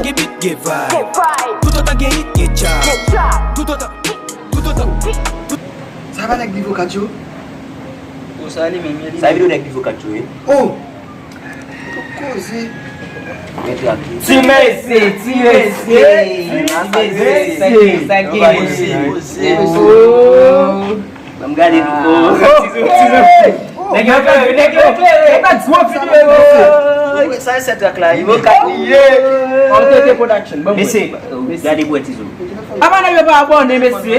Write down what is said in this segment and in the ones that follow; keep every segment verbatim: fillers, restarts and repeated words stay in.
Gen beat, gen vibe. Toutotan gen hit, gen job. Toutotan, toutotan. Sa pa nèg Nivo kat yo? Pou sa li menm ye li. Sa videyo nèg Nivo kat yo ye? Oh! Pou koze. Mete ak li. Ti mesye, ti mesye, ti mesye. Sa gen, sa gen. Ban m gade nou. Nèg yo klere, nèg yo klere. E pa gwo videyo. Sa e sèt trak la. Nivo kat li ye. Altete Production. Bon, Mesye, gade bwè Tizo. Apa nèg yo pa abòne, mesye?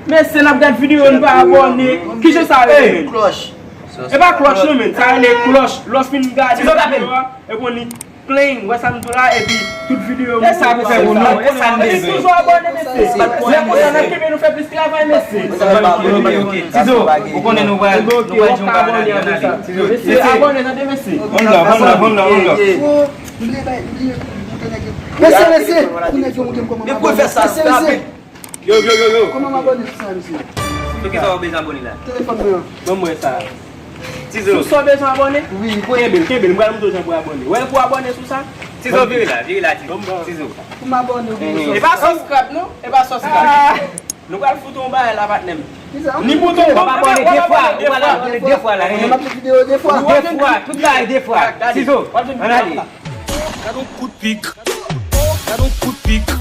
Mesye, n ap gad videyo, n pa abòne. Kijan sa rele, men? Klòch. E pa klòch non, men. Sa rele klòch. Lòs fin gade videyo a, epi w li plen, wè sa m di w la, epi tout videyo. E sa pou fè pou nou, e sa n Epi bezwen. Toujou abòne, mesye. Lè konsa n ap kenbe nou fè plis travay, mesye. Ok, ok. Tizo, ou konnen nou pral, nou pral jwenn bagay la, ann ale. Mesye, abòne, tande, mesye. Hold up, hold up, hold up, hold up. Oh, m bliye bay, m bliye montre nèg yo. Mesye, mesye, pou nèg yo montre m kòman m abòne. Mesye, mesye. Yo, yo, yo, yo. Kòman m abòne sou sa, mesye? Sou ki sa w bezwen abòne la? Telefòn mwen an. Ban m wè sa. Tizo. Sou sa w bezwen abòne? Wi. Kenbe l, kenbe l. Mwen pral montre w jan pou abòne. Wè pou abòne sou sa. Tizo, vire la, vire la, Tizo. Tizo. Pou m abòne, wi. E pa subscribe non, e pa subscribe. Nou pral fout yon bagay la, patnè m. Kisa? Ni bouton W ap abòne de fwa, w pral abòne de fwa la. Mwen ap fè videyo de fwa. De fwa, tout bagay de fwa. Tizo, ann ale. Gade yon kout pik. Gade yon kout pik.